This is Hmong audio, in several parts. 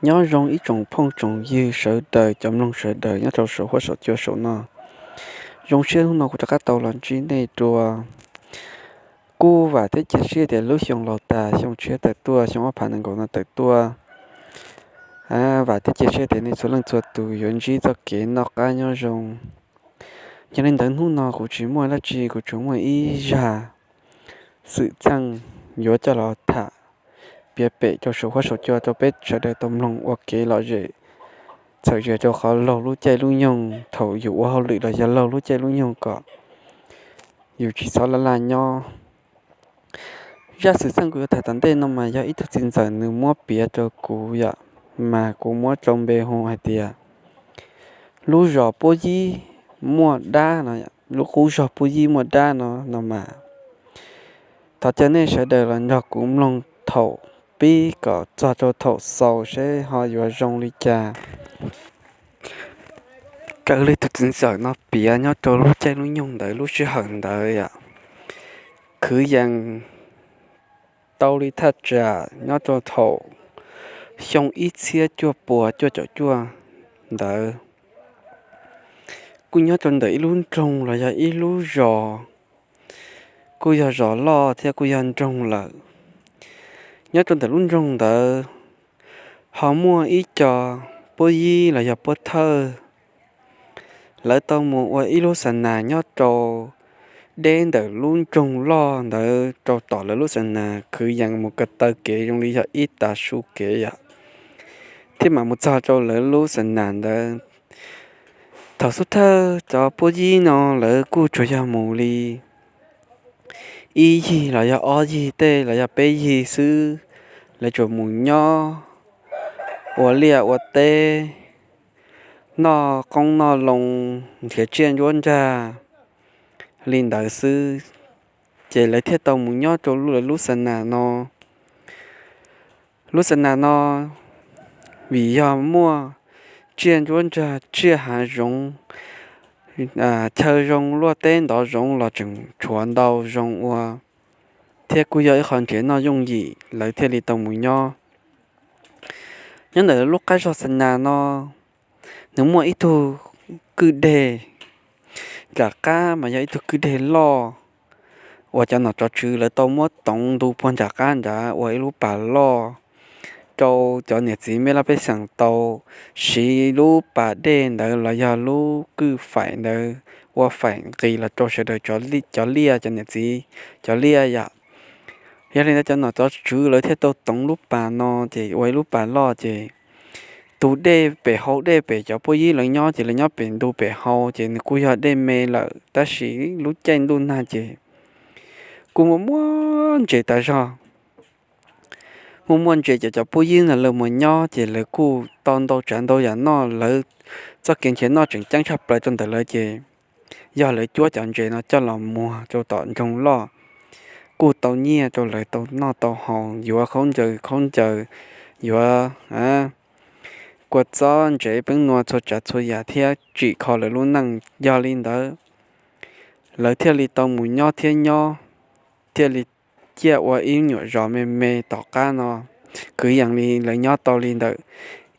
Nyob zoo ib tsoom phooj tsoom ywg sawv daws, cov mloog sawv daws nyob rau saum huab saum cua saum no. Zoo siab hnub no kuv rov qab tau los ntsib nej dua. Kuj vam thiab cia siab tias lub xyoo laus tas xyoo tshiab tawm tuaj, xyoo ob phav nees nkaum no tawm tuaj, vam thiab cia siab tias nej txhua leej txhua tus yuav ntsib txoj kev noj qab nyob zoo. Yog li ntawd hnub no kuv tsis muaj dab tsi, kuv tsuas muaj ib zaj xwm txheej yuav coj los tham piav pem rau saum huab saum cua rau peb sawv daws tau mloog ua kev lom zem, txhawm zem rau qhov laug lub caij lub nyoog thaum yus ua hauj lwm los yog laug lub caij lub nyoog kom yus tsis txhob laj laj nyob. Zaj xwm txheej kuv yuav tham tom ntej no mas yog ib tug txiv ntxawm nws muab piav rau kuv yom, mas kuv muab tsau npe hu hais tias lub zos Puab Yib muaj dab no, lub qub zos Puab Yib muaj dab no no mas. Thov caw nej sawv daws los nrog kuv mloog thaum pib kom txog rau thaum xaus seb ho yuav zoo li cas. Raws li tus txiv ntxawm no piav nyob rau lub caij lub nyoog ntawd lub sij hawm ntawd yom, kwv yees tau li thaj tsam nyob rau thaum xyoo ib txhiab cuaj puas cuaj caum cuaj ntawd, kuj nyob rau ntawm ib lub nroog los yog ib lub zos, kuj yog zos loj thiab kuj yog nroog lawm. Nyob rau ntawm lub nroog ntawd ho muaj ib co Puab Yib los yog Puab Thawj, lawv tau mus ua ib lub xa nas nyob rau deb ntawm lub nroog loj ntawd rau tom lawv lub xa nas kwv yees mus ko taw kev zoo li yog ib tav su kev yom, thiab mam mus txog rau lawv lub xa nas ntawd. Thaum xub thawj cov Puab Yib no lawv kuj tsuas yog mus li ib yig los yog ob yig tej los yog peb yig xwb, lawv tsuas mus nyob ua liaj ua teb, noj qoob noj loo, nrhiav tsiaj nruab nrag li ntawd xwb, ces lawv thiaj tau mus nyob rau lawv lub xa nas no. Lub xa nas no vim yog muaj tsiaj nruab nrag, tsiaj hav zoov, chaw zoo, luaj teb ntov zoov los tseem tshuav ntau zoo ua, thiab kuj yog ib qho nrhiav noj yooj yim, lawv thiaj li tau mus nyob. Nyob ntawm lub qab zos xa nas no, nws muaj ib tug kwj deg, nram qab mas yog ib tug kwj deg loj uas cov nom tswv lawv tau muab toov ntu puag nram qab nrad ua ib lub pas loj rau cov niam txiv mej laj pej xeem tau siv lub pas dej ntawd los yog lub kwj faim ntawd ua faim nqis los rau sawv daws cov liaj, cov niam txiv cov liaj yom. Yog li ntawd cov nom tswv lawv thiaj tau toov lub pas no ces ua ib lub pas loj ces tus dej pem hau, dej pem cov Puab Yib lawv nyob ces lawv nyob pem ntu pem hau ces nws kuj yog dej me lawm, tab sis lub caij ntuj nag ces kuj muaj muaj ntses tas zog. Muaj muaj ntses ces cov Puab Yib ntawd lawv mus nyob ces lawv kuj tau ntau tsav ntau yam noj, lawv txoj kev nrhiav noj tseem ceeb tshaj plaws rau ntawm lawv ces yog lawv cuab cov ntses no coj los muag rau tom nroog loj, kuj tau nyiaj rau lawv tau noj tau haus, yuav khaub ncaws khaub ncaws, yuav kua txob ntsev peeb nua txhua tsav txhua yam thiab tsim kho lawv lub neej. Yog li ntawd lawv thiaj li tau mus nyob thiab nyob, thiaj li ciaj ua ib nyuam zos me me tom qab no. Kwv yees li lawv nyob tau li ntawm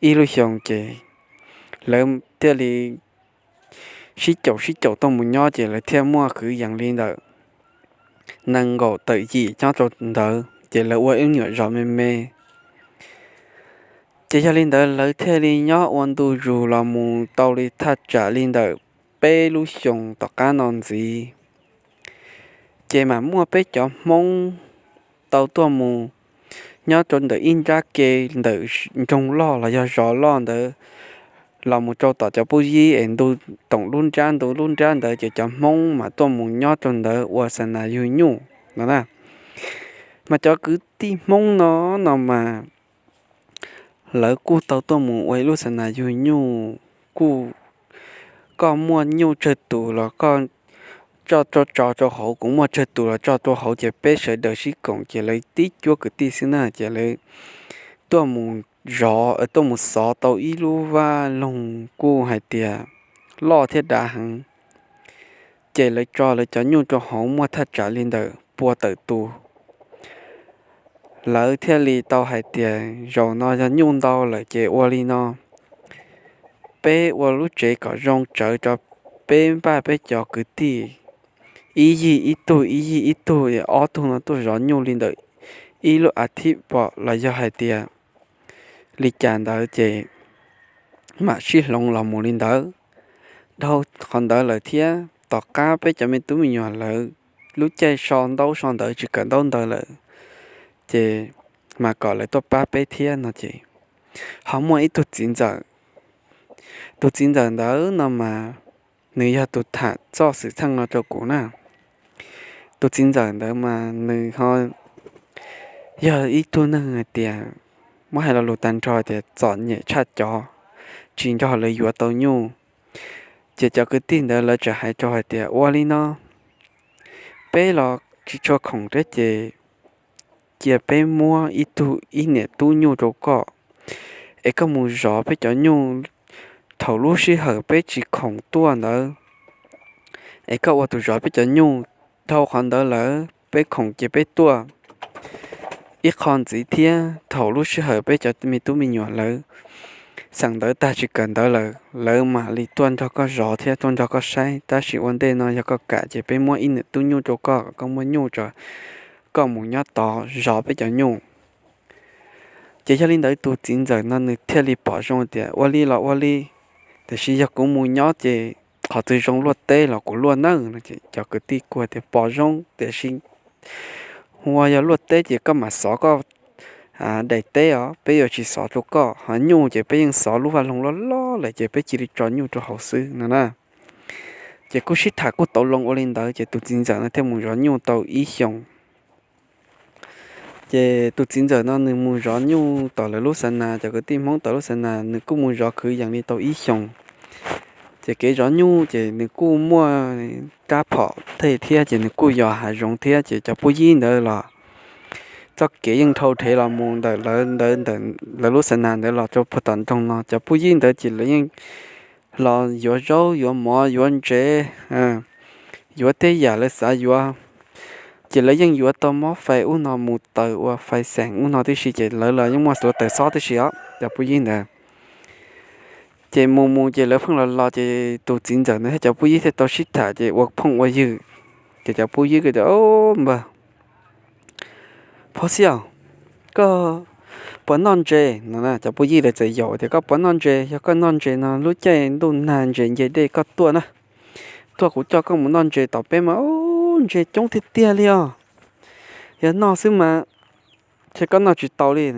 ib lub xyoos ces lawv thiaj li sib caum sib caum tuaj mus nyob ces lawv thiaj muaj kwv yees li ntawm nees nkaum tawm yim nyob rau ntawd ces lawv ua ib nyuam zos me me. Ces yog li ntawd lawv thiaj li nyob ua ntu zus los mus tau li thaj tsam li ntawm peb lub xyoos tom qab no ntxiv. Ces mam muaj peb cov Hmoob tau tuaj mus nyob rau ntawm ib nrab ke ntawm nroog loj los yog zos loj ntawd los mus rau tom cov Puab Yib es ntu toom lub nrab ntu lub nrab ntawd ces cov Hmoob mam tuaj mus nyob rau ntawd ua xa nas yug nyuj no na. Mas cov kwv tij Hmoob no no mas lawv kuj tau tuaj mus ua ib lub xa nas yug nyuj, kuj koj muaj nyuj tsawg tus los koj tso rau hauv, kuv muaj tsawg tus los tso rau hauv ces peb sawv daws sib koom ces lawv tib cuab kwv tij xwb na ces lawv tuaj mus zov, tuaj mus xov tau ib lub vaj loog kuj hais tias loj thiab dav heev. Ces lawv tso lawv cov nyuj rau hauv muaj thaj tsam li ntawm pua tawm tus. lawv thiaj li tau hais tias zaum no yog nyuj ntau lawm ces ua li no, peb ua lub tsev kom zoo tsawv rau peb npaj peb cov kwv tij, ib yig ib tug ib yig ib tug, ob tug no tuaj zov nyuj li ntawm ib lub a thiv pom los yog hais tias li cas ntawd ces mam sib hloov los mus li ntawd. Dhau qhov ntawd lawm thiab tom qab peb cov me tub me nyuam lawv lub caij so ntaub so ntawv tsis kawm ntaub ntawv lawm, ces mas kom lawv tuaj pab peb thiab no ces ho muaj ib tug txiv ntxawm. Tus txiv ntxawm ntawd no mas nws yog tus tham txoj xwm txheej no rau kuv na. Tus txiv ntxawm ntawd mas nws ho yog ib tug neeg hais tias, muab hais lo lus tag nrho tias txom nyem tshaj cov, tsis nrog lawv yuav tau nyuj. Ces cov kwv tij ntawd lawv txawm hais rau hais tias ua li no, peb los tsis tshua khoom thiab ces cia peb muab ib tug ib niam tub nyuj rau koj, es koj mus zov peb cov nyuj thaum lub sij hawm peb tsis khoom tuaj ntawd, es koj ua tus zov peb cov nyuj. Dhau qhov ntawd lawm peb khoom ces peb tuaj ib qho ntxiv thiab, thaum lub sij hawm peb cov me tub me nyuam lawv xeem ntawv tag tsis kawm ntawv lawm, lawv mam li tuaj nrog koj zov thiab tuaj nrog koj saib. Tab sis ua ntej no yog koj kam ces peb muab ib niam tub nyuj rau koj, koj muaj nyuj tso, koj mus nyob tod zov peb cov nyuj. Ces yog li ntawd tus txiv ntxawm no nws thiaj li pom zoo tias ua li los ua li, tiam sis yog kuv mus nyob ces qhov twg zoo luaj teb los kuv luaj nawb no. Cov kwv tij kuj tias pom zoo, tiam sis ua yog luaj teb ces koj mam xov koj daim teb os, peb yuav tsis xov rau koj. Ho nyuj ces peb yeej xov lub vaj loog loj loj lawm ces peb cia li tso nyuj rau hauv xwb no na. Ces kuj sib tham kuj tau loo ua li ntawd ces tus txiv ntxawm no thiaj mus zov nyuj tau ib xyoos. Ces tus txiv ntxawm no nws mus zov nyuj tom lawv lub xa nas, cov kwv tij Hmoob tom lub xa nas, nws kuj mus zov kwv yees li tau ib xyoos. Ces kev zov nyuj ces nws kuj muaj rab phom tej thiab ces nws kuj yos hav zoov thiab ces cov pub yib ntawd los txoj kev yeej dhau dhev los mus ntawm lawv ntawd, ntawm lawv lub xa nas ntawd los rau puag tom nroog no. Cov pub yib ntawd ces lawv yeej los yuav zaub yuav mov yuav ntsev, yuav tej yam lawv xav yuav. Ces lawv yeej yuav tau mob fais ub no mus taws ua fais xeem ub no tib si ces lawv los yeej muaj xov taws xob tib si os cov pub yib ntawd. Ces mus mus ces lawv pheej los los ces tus txiv ntxawm ntawd thiab cov pub yib thiaj tau sib tham ces ua phooj ua ywg. Ces cov pub yib tias, Npawg Phob Xiaj, koj puas noj ntses no? Cov pub yib ntawd txawm yaum tias, Koj puas noj ntses? Yog koj noj ntses no lub caij ntuj nag ntses nce dej koj tuaj na, tuaj kuv coj koj mus noj ntses tom peb mas ntses coob tiag tiag li os. Yog noj xwb mas thiab koj noj tsis tau li.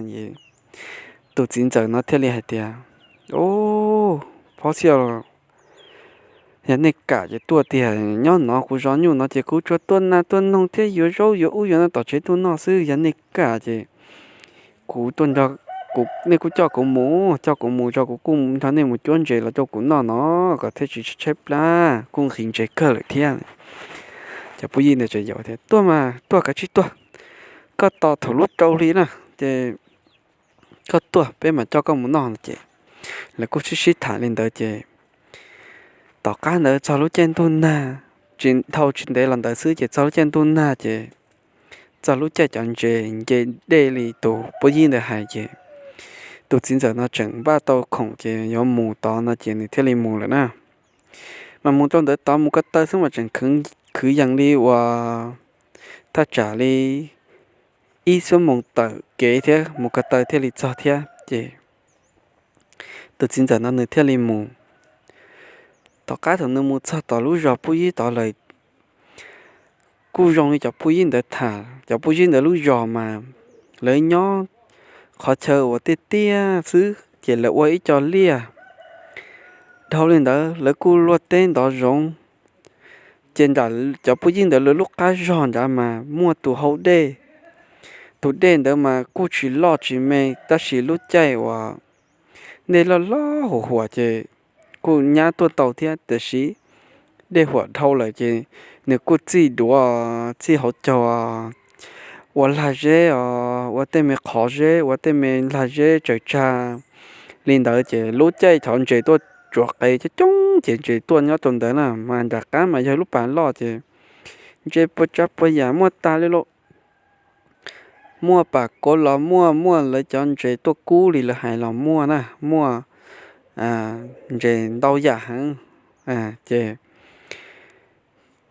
Tus txiv ntxawm no thiaj li hais tias, Phob Xiaj, yog nej kam ces tuaj tiag, nyob no kuv zov nyuj no ces kuv tsuas tua nas tua noog thiab yuav zaub yuav ub yuav no tom tsev tuaj noj xwb. Yog nej kam ces kuv, nej kuj coj kuv mus, coj kuv mus tso kuv kuj nrog nej mus cuab ntses los rau kuv noj no, kom thiaj tsis tshaib plab, kuj nqhis ntses kawg lawm thiab. Cov pub yib ntawd txawm yaum tias, Tuaj mas tuaj, kav tsij tuaj, koj tos thaum lub rau hli na ces koj tuaj peb mam coj koj mus noj no ces lawv kuj sib sib tham li ntawd ces tom qab ntawd txog lub caij ntuj nag, tsis dhau tsis ntev los ntawd xwb ces txog lub caij ntuj nag ces txog lub caij cov ntses nce dej li tus pub yib ntawd hais ces tus txiv ntxawm no tseem npaj tau khoom ces yuav mus tod no ces nws thiaj li mus lawm na. Mas mus rau ntawd tod mus ko taw xwb mas tseem khwv yees li uas thaj tsam li ib xuab moos tawm kev thiab mus ko taw thiaj li txog thiab ces tus txiv ntxawm no nws thiaj li mus. Tom qab thaum nws mus txog tom lub zos pub yib tod lawm, kuj zoo li cov pub yib ntawd tham, cov pub yib ntawd lub zos mas lawv nyob qhov chaw uas tiaj tiaj xwb ces lawv ua ib co liaj. Dhau li ntawd lawv kuj luaj teb ntov zoov. Ces nram cov pub yib ntawd lawv lub qab zog nrad mas muaj tus hau dej. Tus dej ntawd mas kuj tsis loj tsis me tab sis lub caij uas dej loj loj huam huam ces kuj nyab tuaj tau thiab tiam sis dej huam dhau lawm ces nws kuj txij duav txij hauv caug ua lag zeb os, ua tej me qhov zeb, ua tej me lag zeb tsaws tsag li ntawd ces lub caij cov ntses tuaj tsuav qe coob coob ces ntses tuaj nyob rau ntawd na mas nram qab mas yog lub pas loj ces ntses puas tsav puas yam muaj tas li lauj. muaj pam kuav los muaj, muaj lawv cov ntses tuaj kub li lawv hais los muaj na, muaj ntses ntau yam heev. Ces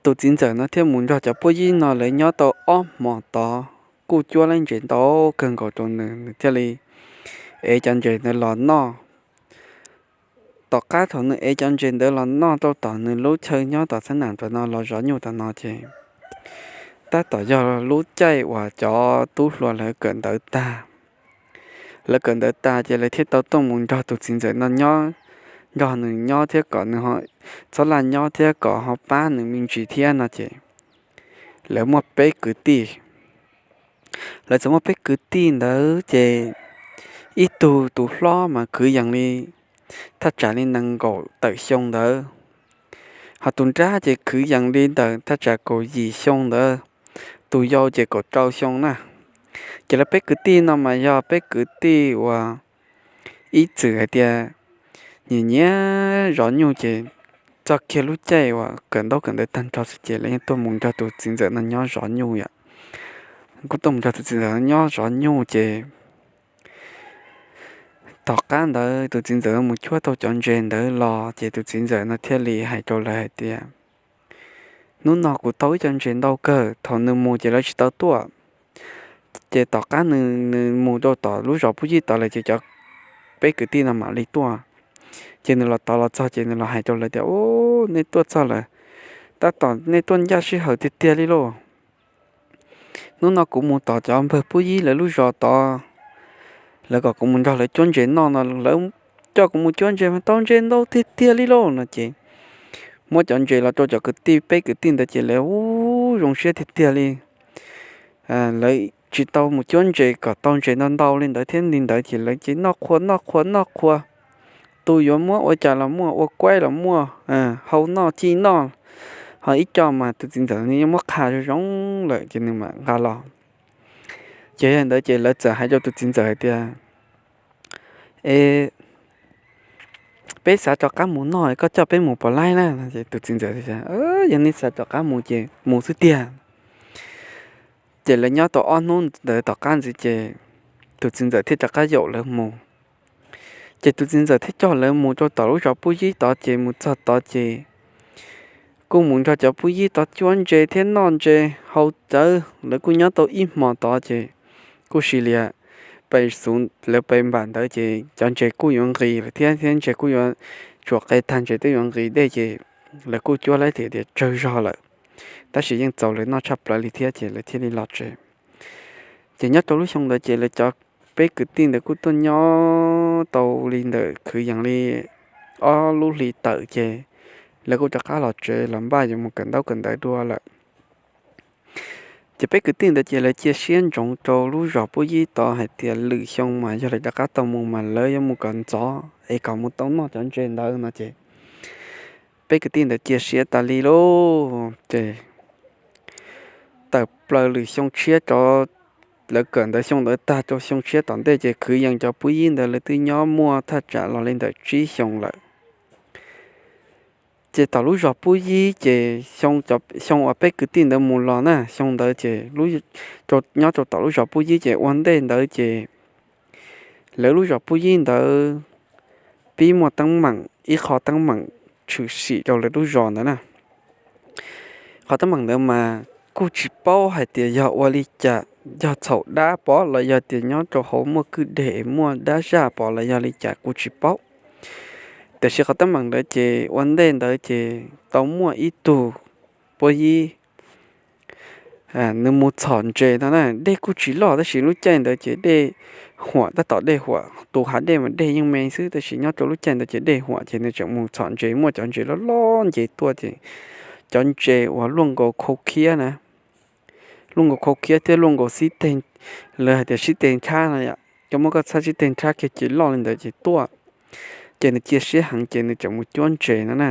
tus txiv ntxawm no thiaj mus nrog cov puab yib no lawv nyob tau ob hmos tod, kuj cuab lawv ntses ntau kawg nkaus rau nws, nws thiaj li ev cov ntses ntawd los noj. Tom qab thaum nws ev cov ntses ntawd los noj rau tom nws lub chaw nyob tom Xab Nam tom no los zov nyuj tom no ces tab tom yog lub caij uas cov tub hluas lawv kawm ntawv tag. Lawv kawm ntawv tas ces lawv thiaj tau tuaj mus nrog tus txiv ntxawm no nyob, nrog nws nyob thiab kom nws txhob laj nyob thiab kom ho pab nws me ntsis thiab no ces lawv muaj peb kwv tij. Lawv txawm muaj peb kwv tij ntawd ces ib tug tus hlob mas kwv yees li thaj tsam li nees nkaum tawm xyoo ntawd, ho tus nrab ces kwv yees li ntawm thaj tsam kaum yim xyoo ntawd, tus yau ces kaum rau xyoo na. Ces lawv peb kwv tij no mas yog peb kwv tij uas ib txwm hais tias nyiam nyiam zov nyuj ces txog kiag lub caij uas kawm ntaub kawm ntawv tag nrho xwb ces lawv yeej tuaj mus nrog tus txiv ntxawm no nyob zov nyuj yom. Kuj tuaj mus nrog tus txiv ntxawm no nyob zov nyuj ces tom qab ntawd tus txiv ntxawm mus cuab tau cov ntses ntawd los ces tus txiv ntxawm no thiaj li hais rau lawv hais tias, hnub no kuv tau ib co ntses ntau kawg, thaum nws mus ces lawv tsis tau tuaj. Ces tom qab nws, nws mus rau tom lub zos puab yib tod lawm ces cov peb kwv tij no mam li tuaj. Ces nws los tod los txog ces nws los hais rau lawv tias, u, nej tuaj txog lawm, tab tom nej tuaj ncaj sij hawm tiag tiag li lauj. Hnub no kuv mus tom cov npawg puab yib lawv lub zos tod, lawv kom kuv mus nrog lawv cuab ntses noj no lawv coj kuv mus cuab ntses mas tau ntses ntau tiag tiag li lauj no ces muab cov ntses los rau cov kwv tij, peb kwv tij ntawd ces lawv u zoo siab tiag tiag li. Lawv tsis tau mus cuab ntses kom tau ntses ntau ntau li ntawd thiab li ntawd ces lawv ces noj qhua noj qhua noj qhua. Tus yuav muab ua cas los muaj, ua kuaib los muaj, hau noj ci noj, ho ib co mas tus txiv ntxawm nws yeej muab qha zoo zoo lawm ces nws mam nqa los. Ces yog ntawd ces lawv txawm hais rau tus txiv ntxawm hais tias, e, peb xav rov qab mus noj, koj coj peb mus puas laib na? Ces tus txiv ntxawm tias, yog nej xav rov qab mus ces mus xwb tiag. Ces lawv nyob tau ob hnub ntawd tom qab ntxiv ces tus txiv ntxawm thiaj rov qab yaum lawv mus. Ces tus txiv ntxawm thiaj coj lawv mus rau tom lub zos puab yib tod ces mus txog tod ces kuj mus nrog cov puab yib tod cuab ntses thiab noj ntses haus cawv, lawv kuj nyob tau ib hmo tod ces kuj sis lias pes xuv lawv pes npam ntawd ces cov ntses kuj yuav nqis lawm thiab, thiab ntses kuj yuav tsuas qe tag, ntses twb yuav nqis dej ces lawv kuj cuab laib tias tsawg zog lawm, tab sis yeej txaus lawv noj tshaj plaws li thiab ces lawv thiaj li los tsev. Ces nyob rau lub xyoo ntawd ces lawv cov peb kwv tij ntawd kuj tuaj nyob tau li ntawm kwv yees li ob lub hlis tawm ces lawv kuj rov qab los tsev los npaj yuav mus kawm ntaub kawm ntawv dua lawm. Ces peb kwv tij ntawd ces lawv cia siab ntsoov rau lub zos puab yib tod hais tias lwm xyoo mas yog lawv rov qab tau mus mas lawv yuav mus kom ntxov es kom mus tau noj cov ntses ntawd no ces peb kwv tij ntawd cia siab tas li lauj. Ces tawm plaws lwm xyoo tshiab, cov lawv kawm ntawv xyoo ntawd tag rau xyoo tshiab tom ntej ces kwv yees cov puab yib ntawd lawv twb nyob muaj thaj tsam los li ntawm tsib xyoo lawm. Ces tom lub zos puab yib ces xyoo uas peb kwv tij ntawd mus los na, xyoo ntawd ces nyob rau tom lub zos puab yib ces ua ntej ntawd ces lawv lub zos puab yib ntawd pib muaj teeb meem, ib qho teeb meem tshwm sim rau lawv lub zos ntawd na. Qhov teeb meem ntawd mas kuj tsis paub hais tias yog ua li cas, yog txhaum dab pov los yog tias nyob rau hauv muaj kwj deg muaj dab zaj pov los yog li cas kuj tsis paub. Tiam sis qhov teeb meem ntawd ces ua ntej ntawd ces tau muaj ib tug puab yib nws mus txhom ntses no na, dej kuj tsis loj tab sis lub caij ntawd ces dej huam, tab tom dej huam, tus hav dej mas dej yeej me xwb tab sis nyob rau lub caij ntawd ces dej huam ces nws tseem mus txhom ntses, muaj cov ntses loj loj nce tuaj ces cov ntses uas luaj nkaus khau khiab na, luaj nkaus khau khiab thiab luaj nkaus xib teg, lawv hais tias xib teg nrhab no yom, cov muab koj txhab xib teg nrhab kiag ces loj li ntawd ces tuaj. Ces nws cia siab heev ces nws tseem mus cuab ntses no na.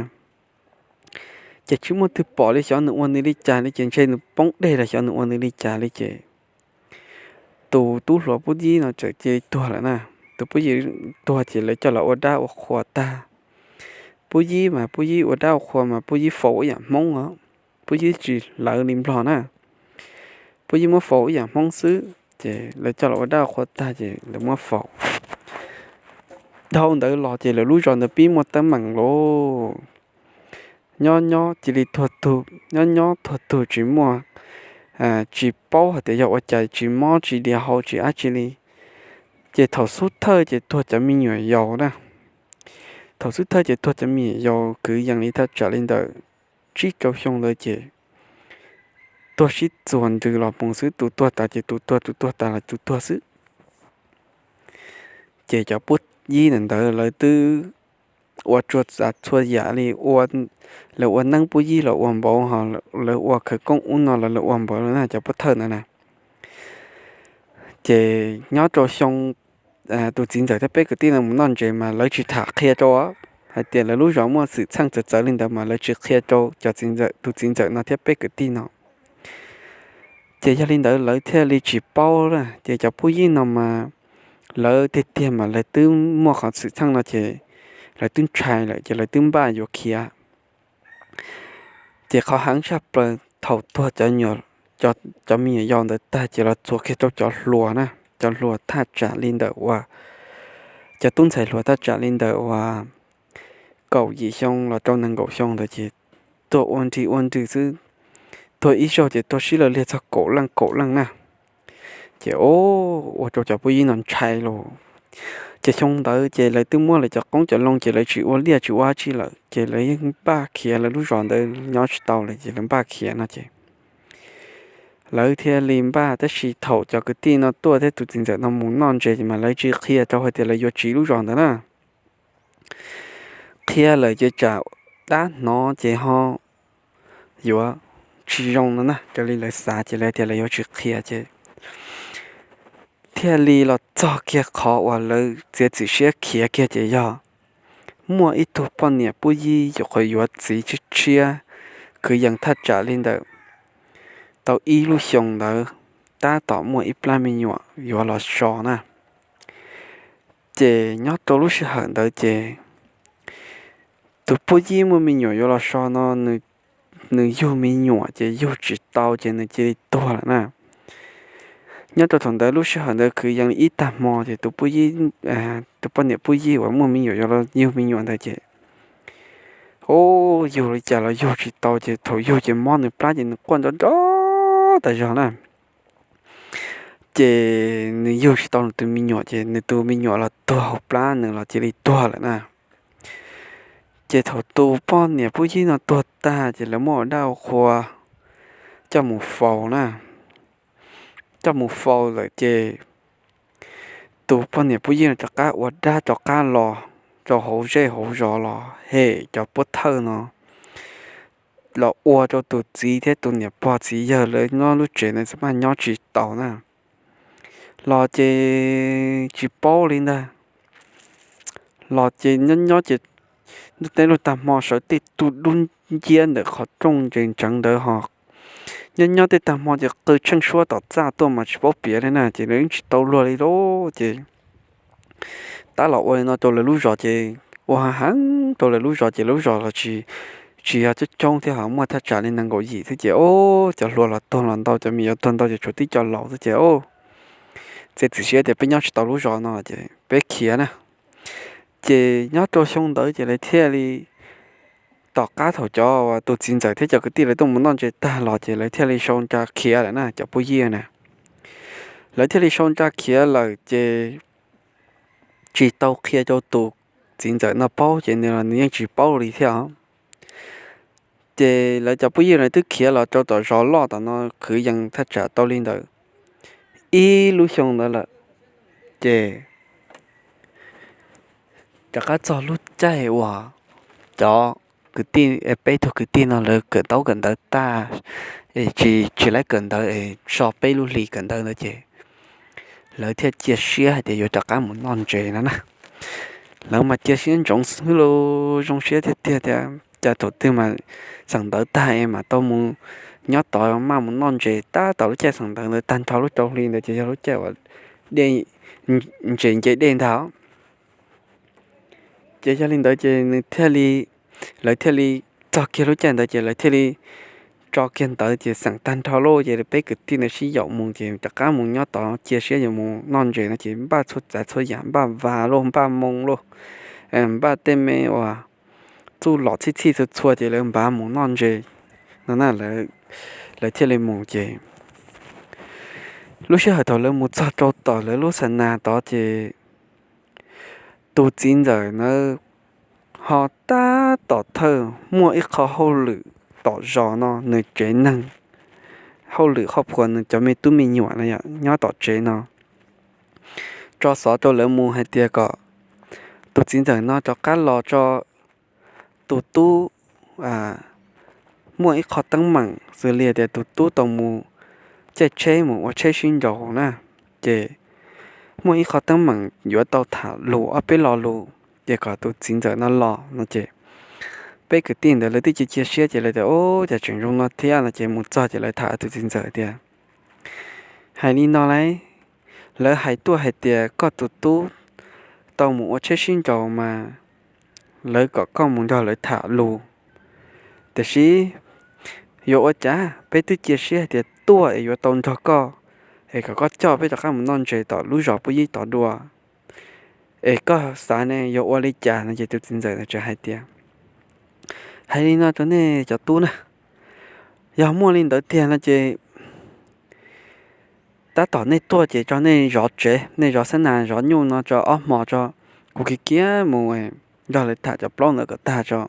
Ces tsis muaj twg pom li xyov nws ua nws li cas li ces ntshe nws poob dej los xyov nws ua nws li cas li ces tus tub hluas puab yib no txawm cia li tuag lawm na. Tus puab yib tuag ces lawv coj los ua dab ua qhua tag. Puab yib mas puab yib ua dab ua qhua mas puab yib faus ib yam Hmoob os, puab yib tsis lawv li Nplog na. Puab yib muab faus ib yam Hmoob xwb. Ces lawv coj los ua dab qhua tag ces lawv muab faus. Dhau ntawd los ces lawv lub zos ntawd pib muaj teeb meem lauj. Nyob nyob cia li tuag tug, nyob nyob tuag tug tsis muaj, tsis paub hais tias yog ua cas tsis mob tsis dias hau tsis dab tsi li. Ces thaum xub thawj ces tuag cov me nyuam yaus na. Thaum xub thawj ces tuag cov me nyuam yaus kwv yees li thaj tsam li ntawm tsib rau xyoo ntawd ces tuag sib txuas ntws los mus xwb, tus tuag tas ces tus tuag, tus tuag tas los tus tuag xwb. Ces cov pub yib ntawd lawv twb ua tsuas txav txhua yam li, lawv ua neeb pub yib los ua npaum, lawv ua khawv koob ub no los lawv ua npaum na cov pub thawj ntawd na. Ces nyob rau xyoo tus txiv ntxawm thiab peb kwv tij no mus noj ntses mas lawv tsis tham qhia rau hais tias lawv lub zos muaj xwm txheej txawv txawv li ntawd mas lawv tsis qhia rau cov txiv ntxawm, tus txiv ntxawm no thiab peb kwv tij no. Ces yog li ntawd lawv thiaj li tsis paub lawm. Ces cov pub yib no mas lawv tiag tiag mas lawv twb muaj qhov xwm txheej no ces lawv twb ntshai lawm ces lawv twb npaj yuav khiav. Ces qhov heev tshaj plaws thaum tuag cov me nyuam yaus ntawd tag ces los txuas kiag rau cov hluas na, cov hluas thaj tsam li ntawm uas, cov tub ntxhais hluas thaj tsam li ntawm uas kaum yim xyoo los rau nees nkaum xyoo ntawd ces tuag ua nrig ua nrig xwb. Tuag ib zaug ces tuag sib law liag txog kaum leej kaum leej na. Ces ua rau cov pub yib no ntshai lauj. Ces xyoo ntawd ces lawv twb muab lawv cov qoob cov loo ces lawv tsis ua liaj tsis ua dab tsi lawm ces lawv yeej npaj khiav lawv lub zos ntawd nyob tsis tau lawm ces lawv npaj khiav no ces lawv thiaj li npaj. Tab sis thaum cov kwv tij no tuaj thiab tus txiv ntxawm no mus noj ntses mas lawv tsis qhia rau hais tias lawv yuav tsiv lub zos ntawd na. Qhia lawm ces tsam dab hnov ces ho yuav tsis zoo no na, raws li lawv xav ces lawv tias lawv yuav tsis qhia ces thiaj li los txog kiag qhov uas lawv txiav txim siab khiav kiag ces yog muaj ib tug poj niam pub yib yuav qhuav yuav txiv tshiab tshiab kwv yees thaj tsam li ntawm tau ib lub xyoo ntawd tab tom muaj ib plab me nyuam yuav los so na. Ces nyob rau lub sij hawm ntawd ces tus pub yib muaj me nyuam yuav los so no nws yug me nyuam ces yug tsis tau ces nws cia li tuag lawm na. Nyob rau thaum ntawd lub sij hawm ntawd kwv yees li ib tag hmo ces tus poj niam pub yib uas muaj me nyuam yuav los yug me nyuam ntawd ces, o, yug li cas los yug tsis tau ces thaum yug ces mob nws plab ces nws quaj nrov nrov tas zog na. Ces nws yug tsis tau nws tus me nyuam ces nws tus me nyuam los tuag hauv plab nws los cia li tuag lawm na. Ces thaum tus poj niam pub yib no tuag tag ces lawv muab ua dab ua qhua coj mus faus na. Coj mus faus lawm ces tus poj niam pub yib no rov qab ua dab rov qab los rau hauv zej hauv zos los hem cov pub thawj no los ua rau tus txiv thiab tus niam pog txiv yawg lawv nyob lub tsev ntawd txawm maj nyob tsis taus na. Los ces tsis paub li ntag. Los ces nyob nyob ces ntuj teb lug tag hmo sawv tej tug dub nciab ntawm qhov rooj ntsees ntseev ntawd ho nyob nyob tej tag hmo ces qw tsheej suab tom txaj tuaj mas tsis paub piav li na ces lawv yeej tsis tau luag li lauj ces tab los ua li no rau lawv lub zos ces ua heev rau lawv lub zos ces lub zos los tsis, tsis yog coob coob thiab ho muaj thaj tsam li nees nkaum yim xwb ces o, cov hluas los tuag los ntau cov me nyuam tuag ntau ces tshuav tib co laus xwb ces o, txiav txim siab tias peb nyob tsis tau lub zos no ces peb khiav na. Ces nyob rau xyoo ntawd ces lawv thiaj li, tom qab thaum cov tus txiv ntxawm thiab cov kwv tij lawv tuaj mus noj ntses tag los ces lawv thiaj li sau nra khiav lawm na cov pub yib na. Lawv thiaj li sau nra khiav lawm ces tsis tau qhia rau tus txiv ntxawm no paub ces nws los nws yeej tsis paub li thiab os. Ces lawv cov pub yib lawv twb khiav los rau tom zos loj tom no kwv yees thaj tsam tau li ntawd ib lub xyoo ntawd lawm ces rov qab txog lub caij uas cov kwv tij, peb tug kwv tij no lawv kawm ntaub kawm ntawv tag, tsis, tsis laib kawm ntawv es so peb lub hlis kawm ntawv ntawd ces lawv thiaj cia siab hais tias yuav rov qab mus noj ntses no na. Lawv mas cia siab ntsoov xwb los zoo siab tiag tiag tias cas thaum twg mas xeem ntawv tag es mam tau mus nyob tod maj mus noj ntses. Tab tom lub caij xeem ntawv ntawd tag nrho lub rau hli ntawd ces yog lub caij uas ntses nce dej ntag. Ces yog li ntawd ces nws thiaj li, lawv thiaj li txog kiag lub caij ntawd ces lawv thiaj li tso kiag ntawd ces xeem tag nrho lauj, ces peb kwv tij ntawd sib yaum mus ces rov qab mus nyob tod cia siab yuav mus noj ntses no ces npaj txhua tsav txhua yam, npaj vas lauj, npaj moo lauj, npaj tej me uas txuj lom txhij txhij txhua txhua ces lawv npaj mus noj ntses no na. Lawv thiaj li mus ces lub sij hawm thaum lawv mus txog rau tom lawv lub xa nas tod ces tus txiv ntxawm ntawd ho tab tom thawj muaj ib qho hauj lwm tom zos no, nws tsev neeg, hauj lwm hauv phuam, nws cov me tub me nyuam no nyob tom tsev no tso xov rau lawv mus hais tias kom tus txiv ntxawm no rov qab los tso, tus tub muaj ib qho teeb meem xws li tias tus tub tau mus caij tsheb mus ua tsheb sib nraus na, ces muaj ib qho teeb meem yuav tau tham lus ob peb lo lus, ces kom tus txiv ntxawm no los no ces peb kwv tij ntawd lawv twb cia cia siab ces lawv tias, Ub, cas tseem zoo no thiab no ces mus txog ces lawv tham tus txiv ntxawm tias, Hais li no lauj, lawv hais tuaj hais tias koj tus tub tau mus ua tsheb sib nraus mas lawv kom koj mus nrog lawv tham lus, tiam sis yuav ua cas peb twb cia siab hais tias tuaj es yuav tau nrog koj, es kom koj coj peb rov qab mus noj ntses tom lub zos Puj Yib tod dua, es koj xav ne yuav ua li cas no ces tus txiv ntxawm txawm hais tias, Hais li no rau nej cov tub na, yog muaj li ntawd tiag no ces tab tom nej tuaj ces tso nej zov tsev, nej zov xab nas zov nyuj no tso ob hmo tso, kuv kiv kiag mus nrog lawv tham cov plaub ntawd kom tag tso,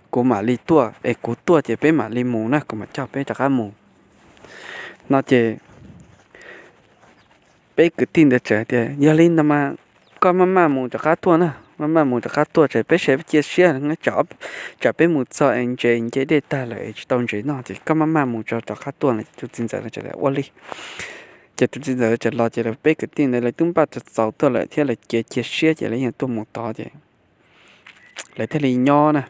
kuv mam li tuaj, es kuv tuaj ces peb mam li mus na, kuv mam coj peb rov qab mus no ces peb kwv tij ntawd txawm tias, Yog li ntawd mas koj maj maj mus rov qab tuaj na, maj maj mus rov qab tuaj, tsam peb sawv cia siab, tsam peb mus txog es ntses nce dej tag lawm es tsis tau ntses noj ces koj maj maj mus tso rov qab tuaj no. Tus txiv ntxawm txawm tias, Ua li. Ces tus txiv ntxawm txawm los ces lawv peb kwv tij ntawd lawv twb npaj txaus tuaj lawm thiab lawv cia cia siab ces lawv yeej tuaj mus tod ces lawv thiaj li nyob na.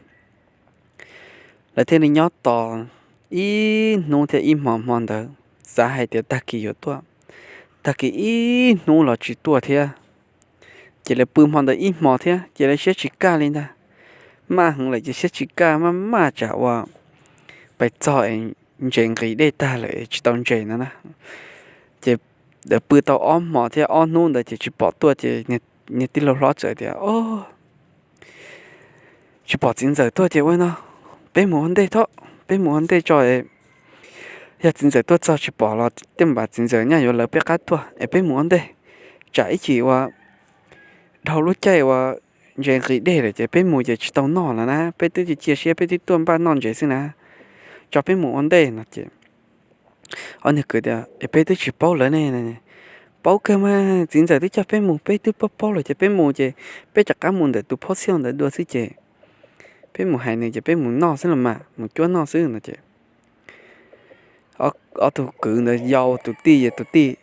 Lawv thiaj li nyob tos ib hnub thiab ib hmo, hmo ntawd xav hais tias tag kis yuav tuaj, tag kis ib hnub los tsis tuaj thiab. Ces lawv pw hmo ntawd ib hmo thiab ces lawv siab tsis kaj li ntag, maj heev lawm ces siab tsis kaj, maj maj tsam ua pais txog es ntses nqis dej tag lawm tsis tau ntses no na. Ces lawv pw tau ob hmo thiab ob hnub ntawd ces tsis pom tuaj ces niag tij laug hlob txawm tias, O, tsis pom txiv ntxawm tuaj ces ua no, peb mus ua ntej tho, peb mus ua ntej tso. Yog txiv ntxawm tuaj txog tsis pom los tej zaum txiv ntxawm nyaj yuav lawv peb qab tuaj es peb mus ua ntej, tsam ib chim ua dhau lub caij ua ntses nqis dej lawm ces peb mus ces tsis tau noj lawm na, peb twb cia siab peb twb tuaj npaj noj ntses xwb na, tso peb mus ua ntej no ces ob niag kwv tias, Es peb twb tsis paub lawv ne. Paub kawg mas, txiv ntxawm twb coj peb mus, peb twb paub paub lawm ces peb mus ces peb rov qab mus ntawm tus phob xiaj ntawd dua xwb ces peb mus hais nws ces peb mus noj xwb los mas, mus cuab noj xwb no ces ob tug kwv ntawd yau tus tij, yau tus tij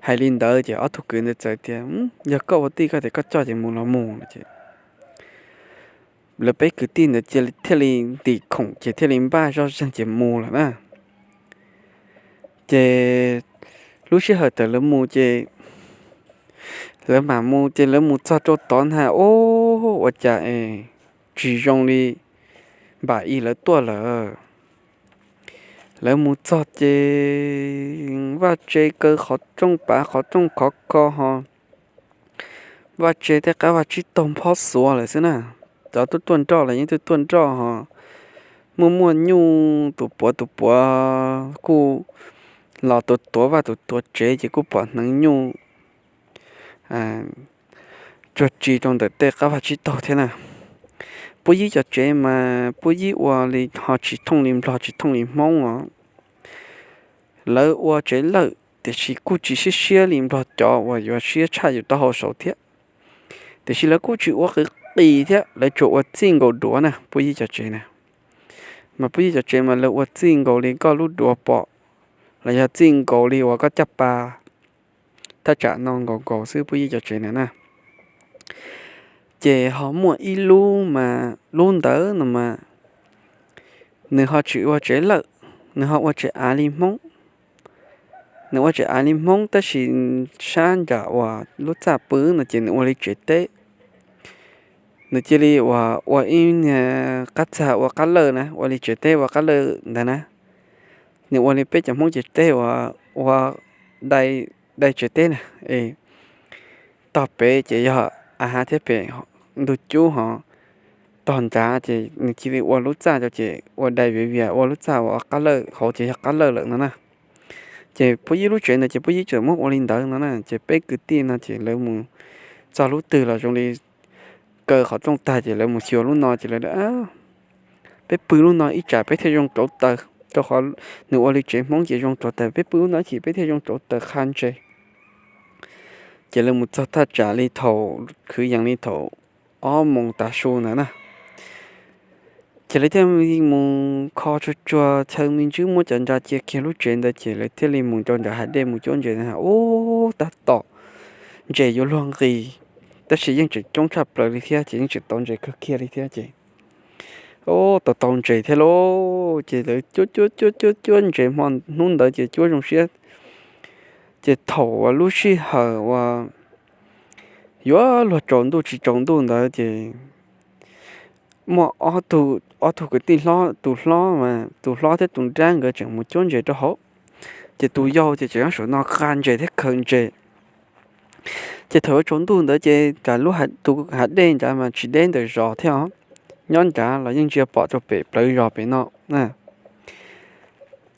hais li ntawd ces ob tug kwv ntawd txawm tias, Yog koj ua tij koj tias koj coj ces mus los mus no ces lawv peb kwv tij ntawd thiaj li ntim khoom ces thiaj li npaj zoj zeeg ces mus lawm na. Ces lub sij hawm thaum lawv mus ces lawv mam mus ces lawv mus txog rau tod na, Ub, ua cas es tsis zoo li npam i lawv tuaj lawm. Lawv mus txog ces vaj tse kaw qhov rooj pav qhov rooj khov kho ho, vaj tse tej qab vaj tsib taug nphob xuav lawm xwb na. Cov tuaj tuaj nroj los yeej tuaj tuaj nroj ho, muaj muaj nyuj, tus puav tus puav kuj los tuav tuav vaj tuav tuav tsev ces kuj pom hneev nyuj tsuag tsi rau ntawm tej qab vaj tsib taug thiab na. Puab Yib cov tsev mas Puab Yib ua li ho tsis thooj li Nplog tsis thooj li Hmoob os. Lawv ua tsev lawj tiam sis kuj tsis siab siab li Nplog cov uas yuav siab tshaj yus taub hau saud thiab. Tiam sis lawv kuj tsis ua qis qis thiab, lawv tsuas ua txij nkaus duav na Puab Yib cov tsev na. Mas Puab Yib cov tsev mas lawv ua txij nkaus li koj lub duav pom, los yog txij nkaus li uas koj caj pas, thaj tsam no nkaus nkaus xwb Puab Yib cov tsev na na. Ces ho muaj ib lub mas lub ntawd no mas nws ho tsis ua tsev lawj, nws ho ua tsev av li Hmoob. Nws ua tsev av li Hmoob tab sis sab nram uas lub txaj pw no ces nws ua li tsev teb. nws cia li ua, ua ib niag qab txag ua qab lawj na, ua li tsev teb ua qab lawj ntawd na. Nws ua li peb cov Hmoob tsev teb uas ua dai, dai tsev teb na. Tog pem ces yog av thiab pem ntug cub hos, tog nrad ces nws cia li ua lub txaj rau ces ua dai viav vias, ua lub txaj ua qab lawj, hauv ces yog qab lawj lawm no na. Ces puab yib lub tsev ntawd ces puab yib tseem muab ua li ntawd no na. Ces peb kwv tij no ces lawv mus txog lub twg los zoo li kaw qhov rooj tag ces lawv mus xyuas lub no ces lawv, peb pw lub no ib tsam peb thiaj zoo rauv taws, rau qhov nws ua li tsev Hmoob ces zoo rauv taws, peb pw lub no ib chim peb thiaj zoo rauv taws qha ntses. Ces lawv mus txog thaj tsam li thaum, kwv yees li thaum ob moos tav su ntawd na. Ces lawv thiaj mus kho tsuag tsuag chaw me ntsis muab cov nra cia kiag lub tsev ntawd ces lawv thiaj li mus rau nram hav dej mus cuab ntses na. Ub, tab tom ntses yuav luag nqis, tab sis yeej tseem coob tshaj plaws li thiab ces yeej tseem tau ntses kawg kiag li thiab ces, ub, tau tau ntses thiab lauj. Ces lawv cuab cuab cuab cuab cuab ntses hmo hnub ntawd ces cuab zoo siab. Ces thaum uas lub sij hawm uas yuav luag tsaus ntuj tsis tsaus ntuj ntawd ces muaj ob tug kwv tij hlob, tus hlob, tus hlob thiab tus nrab nkawd tseem mus cuab ntses rau hauv. Ces tus yau ces tseem nyob saum no qha ntses thiab khaws ntses. Ces thaum yuav tsaus ntuj ntawd ces cas lub, tus hav dej ntawd mas tsis deb ntawm zos thiab os, nyob nrad los yeej ntsia pom rau pem plawv zos pem no.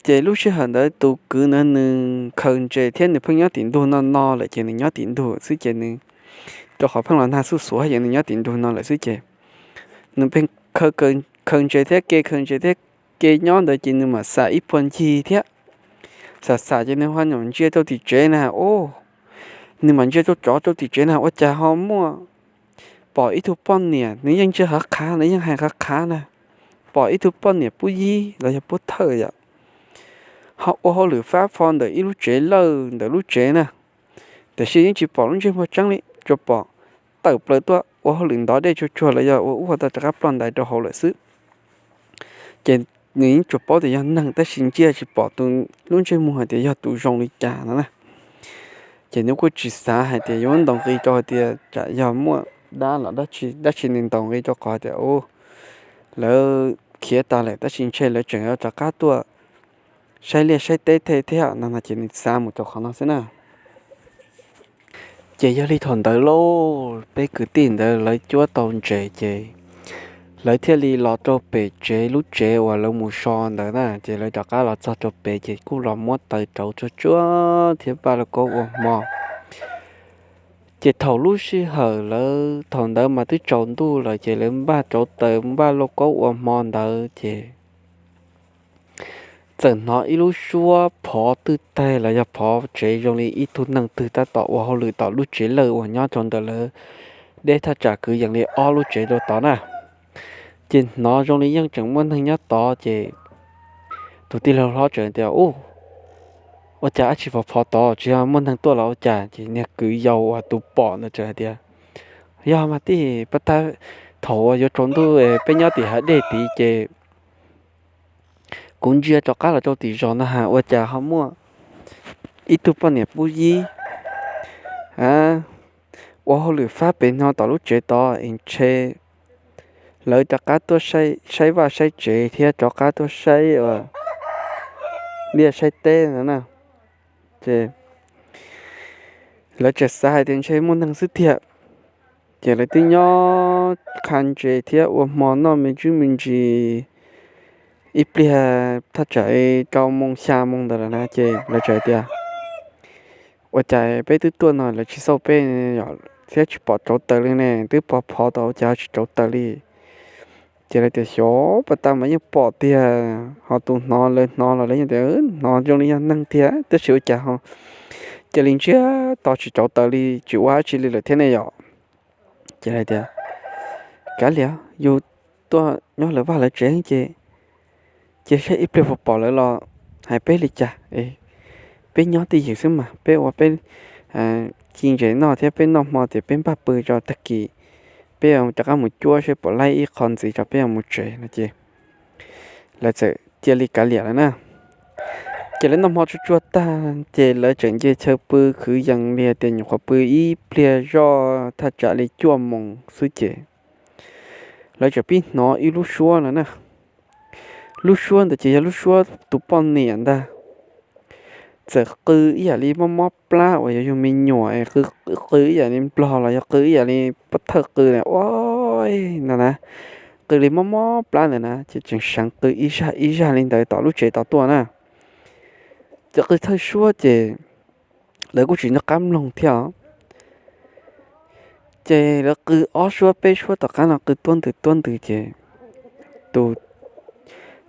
Ces lub sij hawm ntawd tus kwv ntawd nws khaws ntses thiab nws pheej nyob tim ntug no no lawm ces nws nyob tim ntug xwb ces nws, rau qhov pheej los nag xuj xuav ces nws nyob tim ntug no lawm xwb ces nws pheej khaws ntses thiab ke, khaws ntses thiab ke nyob ntawd ces nws mam xam ib puag ncig thiab. Xam xam ces nws ho nyuam ntsia rau tim tsev na, ub, nws mam ntsia rau tsov rau tim tsev na ua cas ho muaj, pom ib tug poj niam, nws yeej ntsia qhov qhav, nws yeej hais qhov qhav na, pom ib tug poj niam pub yib los yog pub thawj yom, ho ua hauj lwm fab fo ntawm ib lub tsev lawj ntawm lub tsev na. Tiam sis yeej tsis pom lub ntsej muag tseeb li, tsuas pom tawm plaws tuaj ua hauj lwm ntov dej tsuag tsuag los yog ua ub ua no rov qab ploj ntais rau hauv lawm xwb. Ces nws yeej tsuas paub tias yog neeg tab sis ntsia tsis pom tus, lub ntsej muag hais tias yog tus zoo li cas no na. Ces nws kuj tsis xav hais tias yuav ntaus nqi rau hais tias tsam yog muaj dab los dab tsi, tab sis nws ntaus nqi rau qhov tias, u, lawv khiav tas lawm tab sis ntshe lawv tseem yuav rov qab tuaj saib liaj saib teb thiab no no ces nws xav mus rau qhov no xwb na. Ces yog li thaum ntawd lauj, peb kwv tij ntawd lawv cuab tau ntses ces lawv thiaj li los rau pem tsev, lub tsev uas lawv mus so ntawd na. Ces lawv rov qab los txog rau pem ces kuj los muab taws rauv tsuag tsuag thiab npaj lauj kaub ua hmo. Ces thaum lub sij hawm lawv thaum ntawd mas twb tsaus ntuj lawm ces lawv npaj rauv taws npaj lauj kaub ua hmo ntawd ces txawm hnov ib lub suab phov twg tag los yog phov tsev zoo li ib tug neeg twg tab tom ua hauj lwm tom lub tsev lawj uas nyob rau ntawm lawv deb thaj tsam kwv yees li ob lub tsev rau tod na. Ces hnov zoo li yeej tseem muaj neeg nyob tod ces tus tij laug hlob tseem tias, u, ua cas dab tsi phov phov tod, tsis yog muaj neeg tuaj los ua cas? Ces niag kwv yau uas tus pom ntawd tseem hais tias, yog mas tij, pab tab, thaum uas yuav tsaus ntuj peb nyob tim hav dej tid ces kuv ntsia rov qab los rau tim zos no ha ua cas ho muaj ib tug poj niam pub yib ua hauj lwm fab pem no tom lub tsev tod es ntshe lawv rov qab tuaj saib vaj saib tsev thiab rov qab tuaj saib liaj saib teb no na. Ces lawv tseem xav hais tias ntshe muaj neeg xwb tiag. Ces lawv twb nyob qha ntses thiab ua hmo noj me ntsis me ntsis ib pliag thaj tsam rau moos xya moos ntawd lawm na ces lawv tseem hais tias, ua cas peb twb tuaj no lawv tsis xauj peb thiab tsis pom rauv taws li ne, twb pov phov tod ua cas tsis rauv taws li? Ces lawv tias xyov, pas tas mas yeej pom tiag, ho tus hnov lawv hnov los lawv yeej tias hnov zoo li yog neeg tiag tab sis ua cas ho cia li ntsiag to tsis rauv taws li tsis ua dab tsi li lawm thiab ne yom. Ces lawv tias, kav liam, yus tuaj nyob lawv vaj lawv tsev ces cia saib ib pliag puas pom lawv los hais peb li cas. Peb nyob twj ywm xwb mas peb ua peb ci ntses noj thiab peb noj hmo tias peb npaj pw tso tag kis peb rov qab mus cuab saib puas laib ib qho ntxiv tso peb mus tsev no ces lawv txawm cia li kav liam lawm na. Ces lawv noj hmo tsuag tsuag tag ces lawv tseem nce chaw pw kwv yees li tias nyuam qhuav pw ib pliag zoj thaj tsam li cuaj moos xwb ces lawv tseem pib hnov ib lub suab no na. Lub suab ntawd ces yog lub suab tus poj niam ntag, txawm qw ib yam li mob mob plab uas yog yug me nyuam, qw ib yam li nplog los yog qw ib yam li pov thawj qw na, ua no na, qw li mob mob plab ntawd na, ces tseem seev qw ib zaj ib zaj li ntawd tom lub tsev tom tuaj na. Ces qw thawj suab ces lawv kuj tsis nco qab mloog thiab os. Ces lawv qw ob suab peb suab tom qab no qw tuab ntws tuab ntws ces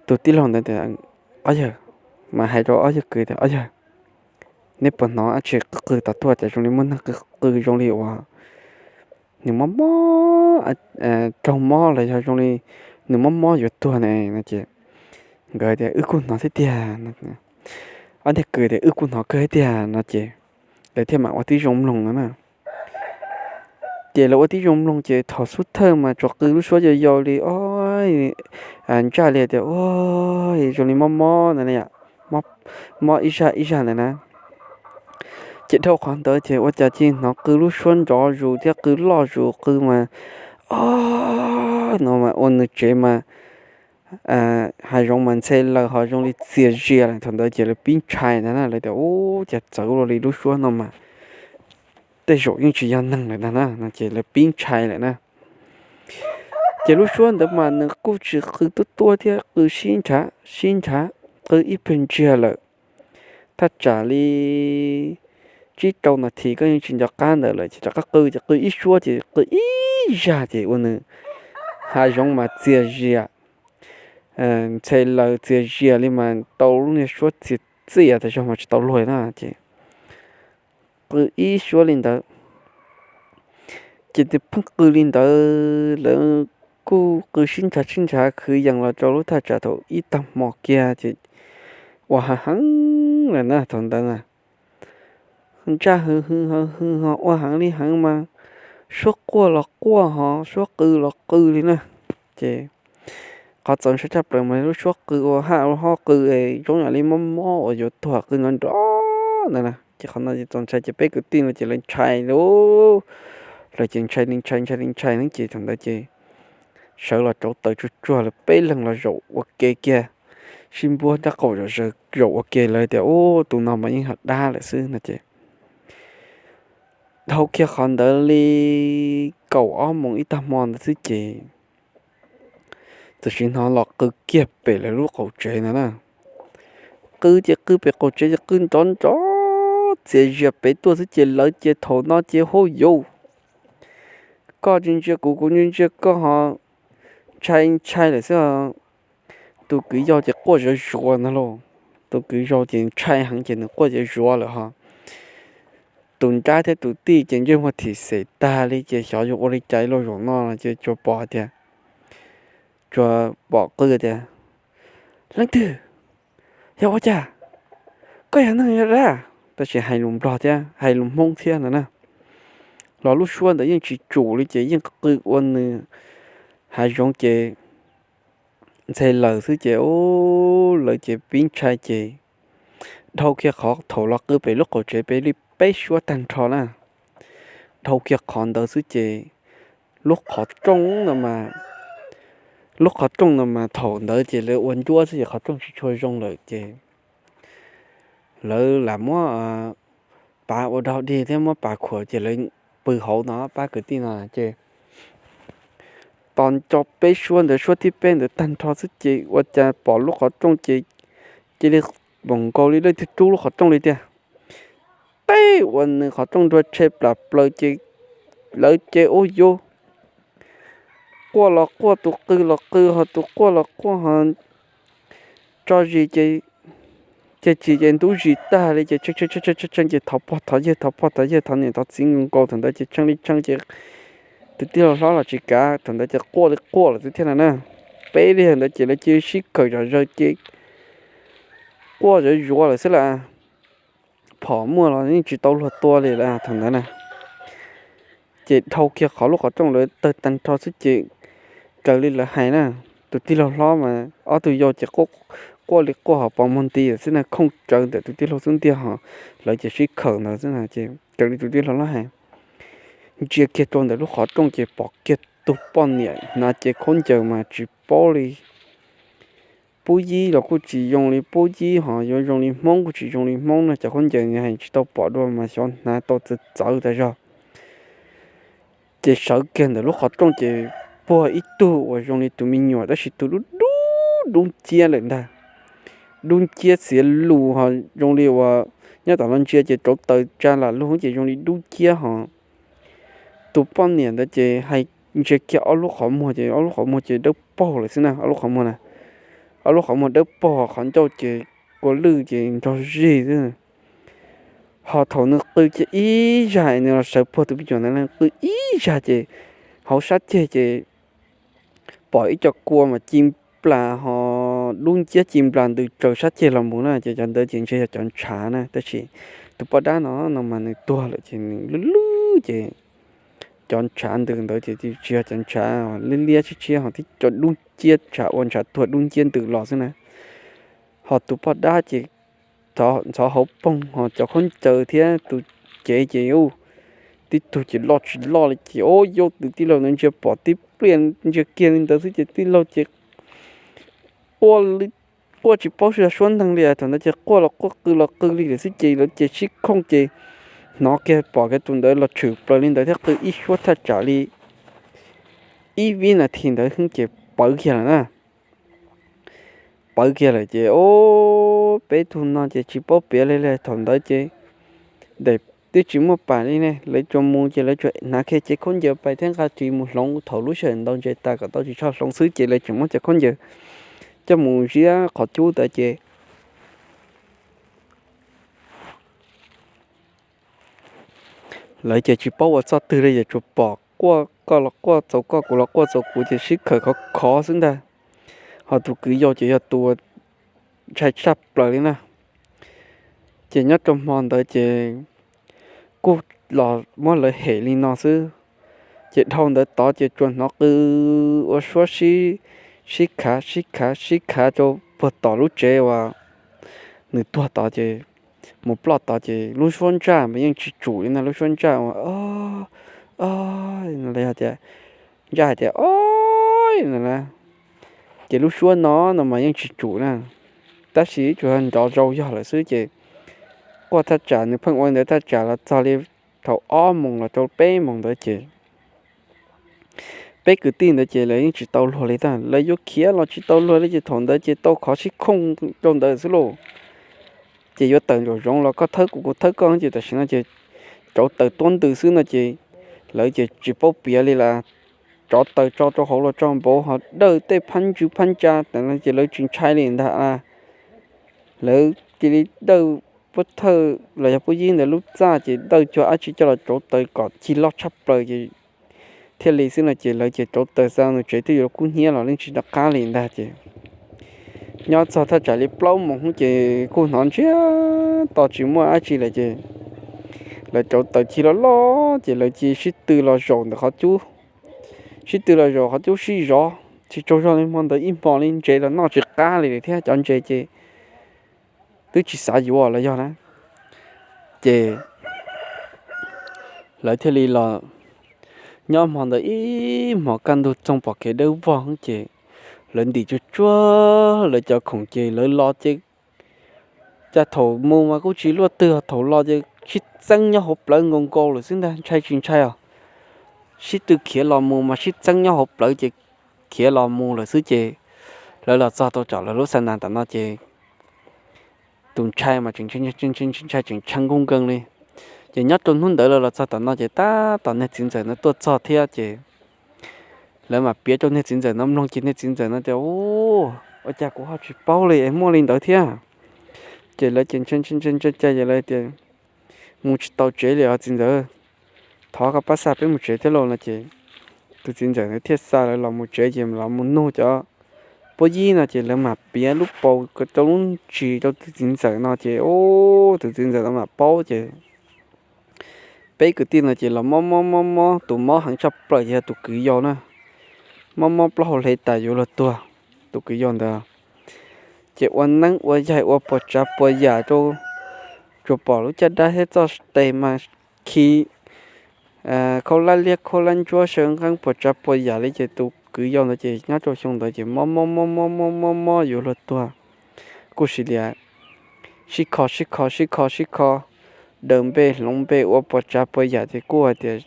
tus tij laug ntawd tias, Ob yawg, mas hais rau ob yawg kwv tias, Ob yawg, neb puas hnov dab tsi qw qw tom tuaj, cas zoo li muaj neeg qw qw zoo li uas nws mob mob, raug mob los yog zoo li nws mob mob yuav tuag ne? No ces nkawd tias, Wb kuj hnov thiab tiag. Ob niag kwv tias, Wb kuj hnov kawg thiab tiag. No ces lawv thiaj mam ua tib zoo mloog no na. Ces lawv ua tib zoo mloog ces thaum xub thawj mas tsuas qw lub suab yau yau li, o, ntsaj li tias, O, zoo li mob mob ntawd, mob ib zaj ib zaj ntawd na. Ces dhau qhov ntawd ces ua cas cia li hnov qw lub suab nrov zus thiab qw loj zus qw mas, o, no mas ua nws tsev mas hav zoov mas ntxhe laws ho zoo li txias zias lawm. Thaum ntawd ces lawv pib ntshai ntag na, lawv tias, Ub, cas txawv ua luaj li lub suab no mas tej zaum yeej tsis yog neeg lawm ntag na. No ces lawv pib ntshai lawm na. Ces lub suab ntawd mas nws kuj tsis qw tuab tuab thiab, qw sib nrhav sib nrhav, qw ib pliag ntsiag lawm. Thaj tsam li tsib rau nas this koj yeej tsis nco qab ntawd lawm ces rov qab qw ces qw ib suab ces qw ib zaj ces ua nws hav zoov mas txias zias, ntxhe laws txias zias li mas tau lub niag suab txias txias tas zog mas tsis tau luag na ces qw ib suab li ntawd. Ces nws pheej qw li ntawd lawv kuj qw sib nrhav sib nrhav khwv yees los rau lub thaj tsam thaum ib tag hmo kiag ces ua hav heev lawm na thaum ntawd na. Ntsaj hwv hwv hwv hwv ho ua heev li heev mas suab quaj los quaj ho suab qw los qw li na. Ces qhov txaus ntshai tshaj plaws mas lub suab qw ua haj ua hob qw es zoo yam li mob mob uas yuav tuag qw nrov nrov ntawd na. Ces qhov no txaus ntshai ces peb kwv tij no ces lawv ntshai lauj, lawv ces ntshai li ntshai ntshai li ntshai ne ces thaum ntawd ces sawv los rauv taws tsuag tsuag lawv peb leeg los zaum ua ke kiag, sib npuab nrab qaum zaum ua ke lawv tias, Ub, tus no mas yeej yog dab lawm xwb no ces dhau kiag qhov ntawd li kaum ob moos ib tag hmo ntawd xwb ces tam sim hnov los qw kiag pem lawv lub qaum tsev ntawd na. Qw ces qw pem qaum tsev ces qw nrov nrov txias zias pem tuaj xwb ces lawv ces thaum no ces hauj yauj, koj ntsia ntsia kuv kuv ntsia ntsia koj ho ntshai ntshai lawm xwb. Tus kwv yau ces quaj zuav zuav ntag lauj. Tus kwv yau ces ntshai heev ces nws quaj zuav zuav lawm ho. Tus nrab thiab tus tij ces ntsej muag thim xem tag li ces xyov yuav ua li cas lauj. Zaum no ces tsuas pom tias, tsuas pom qw tias, Leej twg? Yog ua cas? Koj yog neeg yog dab? Tab sis hais lus nplog thiab hais lus hmoob thiab no na. Los lub suab ntawd yeej tsis tsum li ces yeej qw ua nws hav zoov ces ntxhe laws xwb ces lawv ces pib ntshai ces dhau kiag qhov thaum los qw pem lub qaum tsev pem li peb suab tag nrho na. Dhau kiag qhov ntawd xwb ces lub qhov rooj no mas, lub qhov rooj no mas thaum ntawd ces lawv ua ncuab xwb ces qhov rooj tsis tshua zoo lawm ces lawv lam muab pav ua dog dig thiab muab pav khuam ces lawv pw hauv no pab kwv tij no ces tos nco peb suab ntawd suab thib peb ntawd tag nrho xwb ces ua cas pom lub qhov rooj ces cia li moom nkaus li leej twg rub lub qhov rooj li tiag. Teb ua nws qhov rooj nrua tshe plam plaws ces lawv ces ub yub, quaj los quaj tus qw los qw ho tus quaj los quaj ho tso zis ces ces tsis ces ntub zis tag li ces tshee tshee ces thov pog thov yawg thov pog thov yawg thov niam thov txiv nkaus nkaus thaum ntawd ces tshee li tshee ces tus tij laug hlob los tsis kav thaum ntawd ces quaj li quaj lawm xwb thiab no na. Peb li ntawd ces lawv cia sib khawm zom zaws ces quaj zuav zuav lawm xwb las. Phom muaj los yeej tsis tau luag tua li lawm thaum ntawd na. Ces dhau kiag qhov lub qhov rooj lawv tawg tag nrho xwb ces raws li lawv hais na, tus tij laug hlob mas ob tug yau ces quaj li quaj ho pos muag nti xwb na, khooj tsawv ntawm tus tij laug xub ntiag ho lawv ces sib khawm ntawd xwb na ces raws li tus tij laug hlob hais ntsia kiag rau ntawm lub qhov rooj ces pom kiag tus poj niam hnav cev khaub ncaws mas tsis paub li pub yib los kuj tsis zoo li pub yib, ho yuav zoo li Hmoob kuj tsis zoo li Hmoob no, cov khaub ncaws hais tsis tau pom dua mas xyov hnav tau txawv txawv tas zog. Ces sawv kiag ntawm lub qhov rooj ces puag ib tug uas zoo li tus me nyuam tab sis tus dub dub dub nciab lawm ntag. Dub nciab xiav lus ho zoo li uas nyob tom no ntsia ces rauv taws tsa lam lug ces zoo li dub nciab ho. Tus poj niam ntawd ces hais ntsia kiag ob lub qhov muag ces ob lub qhov muag ces dawb paug lawm xwb na, ob lub qhov muag na, ob lub qhov muag dawb paug, qhov ncauj ces kua lwj ces nrog zig xwb. Ho thaum nws qw kiag ib zag, nws los sawv puag tus me nyuam ntawd qw ib zag ces hauv sab ceg ces pom ib co kua mas ci nplas ho dub nciab ci nplas ntws raws sab ceg los mus na, ces cov ntawd ces ntshe yog cov ntshav na, tab sis tus poj dab no no mas nws tuag lawm ces nws lub lub ces cov ntshav ntws ntawd ces tsis yog cov ntshav liab liab tshiab tshiab ho tib co dub nciab ntshav ua ntshav tuag dub nciab ntws los xwb na. Ho tus poj dab ces ntxhov hauv poog ho cov khaub ncaws thiab tus cev ces tib tug ces loj tsis loj li ces o yau tus tij laug ntawd ntsia pom tib pliag ntsia kiag li ntawd xwb ces tij laug ces quaj quaj tsis paub yog suab nteeg li, thaum ntawd ces quaj los quaj qw los qw li lawm xwb ces lawv ces sib khooj ces hnov kiag pom kiag tus ntawd los tshwm plaws li ntawd thiab qw ib suab thaj tsam li ib vib nas this ntawd ces pawv kiag lawm na. Pawv kiag lawm ces o peb tug no ces tsis paub piav li li thaum ntawd ces daim twb tsis muaj pam li ne, lawv tsuas mus ces lawv tsuas hnav kiag cev khaub ncaws pais thiab nqa ris mus hloov thaum lub sij hawm ntaus ntses tas kom tau ris tsho hloov xwb ces lawv tseem muab cov khaub ncaws coj mus ziab qhov cub ntawd ces lawv ces tsis paub ua txoj twg li, ces tsuas pom quaj koj los quaj txaus koj, kuv los quaj txaus kuv ces sib khawm khov khov xwb ntag. Ho tus kwv yau ces yog tus ntshai tshaj plaws li na. Ces nyob rau hmo ntawd ces kuj los muab lawv hem li no xwb. Ces dhau ntawd tod ces tsuas hnov qw ua suab sib, sib khav sib khav sib khav rau puag tom lub tsev uas nws tuag tod ces mus ploj tod ces lub suab ntsaj mas yeej tsis tsum li na, lub suab ntsaj uas o, o, no los yog tias ntsaj hais tias o, no na, ces lub suab no no mas yeej tsis tsum na. Tab sis tsuas nrov zaus yog lawm xwb ces quaj thaj tsam nws pheej ua li ntawd thaj tsam los txog li thaum ob moos los rau peb moos ntawd ces peb kwv tij ntawd ces lawv yeej tsis tau luag li ntag, lawv yuav khiav los tsis tau luag li ces thaum ntawd ces tau khov sib khooj rau ntawd xwb lauj. Ces yuav tawm nraum zoov los koj thawb kuv kuv thawb koj ces tam sim no ces rauv taws tuab ntws xwb no ces lawv ces tsis paub piav li las, rauv taws tso rau hauv los tso npaum ho dawj tej phab ntsws phab ntsa tas no ces lawv tsis ntshai li ntag. Lawv cia li dawj pub thawj los yog pub yib ntawd lub txaj ces dawj cuag dab tsi coj los rauv taws kom cig loj tshaj plaws ces thiaj li xwb no ces lawv ces rauv taws xa nws tsev twb yuav kub hnyiab los yeej tsis nco qab li ntag ces nyob txog thaj tsam li plaub moos hnub ces kuj hnov ntsiag to tsis muaj dab tsi lawm ces lawv rauv taws cig loj loj ces lawv cia sib tw los zaum ntawm qhov cub, sib tw los zaum qhov cub sib zov tsis tsaug zog li hmo ntawd ib hmo li ntses los noj tsis qab li thiab cov ntses ces twb tsis xav yuav los yog na. Ces lawv thiaj li los nyob hmo ntawd ib hmos kaj ntug txoog pom kev dawb vog ces lawv ntim tsuag tsuag lawv cov khoom ces lawv los ces cas thaum mus mas kuj tsis luaj twg, thaum los ces sib txeeb nyob hauv plawv nkaus nkaus lawm xwb ntag, ntshai tsis ntshai os. Sib tw khiav los mus mas sib txeeb nyob hauv plawv ces khiav los mus lawm xwb ces lawv los txog tau tom lawv lub xa nas tom no ces tus ntshai mas tseem ntshai tseem tshee nkuj nkeeg li. Ces nyob rau hnub ntawd lawv los txog tom no ces tab tom niag txiv ntxawm no tuaj txog thiab ces lawv mam piav rau niag txiv ntxawm no mloog ces niag txiv ntxawm no tias, u, ua cas kuv ho tsis paub li es muaj li ntawd thiab. Ces lawv ces ntshai ntshai ntshai ntshai ces lawv tias, mus tsis tau tsev li os txiv ntxawm, thov koj pab xa peb mus tsev thiab lauj no ces tus txiv ntxawm ntawd thiaj xa lawv los mus tsev ces los mus nug cov puab yib no ces lawv mam piav lub paus rau lub ntsis rau tus txiv ntxawm no ces tus txiv ntxawm no mam paub ces peb kwv tij no ces los mob mob mob mob, tus mob heev tshaj plaws ces yog tus kwv yau na, mob mob plaub hau hle tas yuav luag tuag. Tus kwv yau ntawd ces ua neeb ua yaig ua puas tsav puas yam rau, tsuas pom lub caj dab thiab txoj tes mas khi khaub hlab liab khaub hlab ntsuab saw nqeeb puas tsav puas yam li ces tus kwv yau ntawd ces nyob rau xyoo ntawd ces mob mob mob mob mob mob mob yuav luag tuag. Kuj sim lias sib kho sib kho sib kho sib kho, daws npe hloov npe ua puas tsav puas yam ces kuj hais tias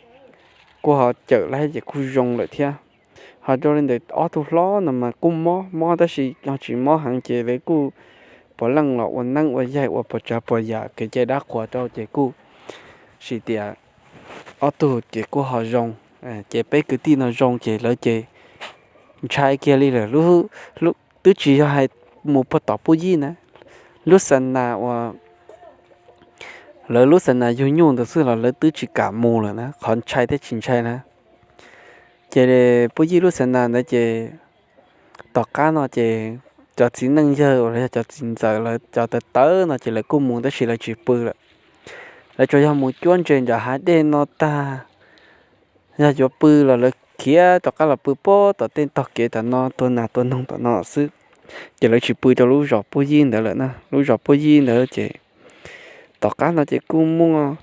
kuj ho cawm lawm ces kuj zoo lawm thiab. Ho rau li ntawd ob tug hlob no mas kuj mob mob tab sis ho tsis mob heev ces lawv kuj puav leej los ua neeb ua yaig ua puas tsav puas yam kev cai dab qhuas rau ces kuj sim tias ob tug ces kuj ho zoo. Ces peb kwv tij no zoo ces lawv ces ntshai kiag li lawm. Twb tsis yog hais mus puag tom Puj Yij na, lub xa nas uas lawv lub xa nas yug nyuj ntawd xwb los lawv twb tsis kam mus lawm na, qhov ntshai thiab tsis ntshai na. Ces Puj Yij lub xa nas ntawd ces tom qab no ces cov txiv neej yawg uas los yog cov txiv ntxawm lawv cov tawv tawv no ces lawv kuj mus tab sis lawv tsis pw lawm. Lawv tsuas yog mus cuab ntses nram hav dej no tag, yog yuav pw los lawv khiav rov qab los pw puag tom tej tog kev tom no tua nas tua noog tom no xwb. Ces lawv tsis pw rau lub zos Puj Yij ntawd lawm na. Lub zos Puj Yij ntawd ces tom qab no ces kuj muaj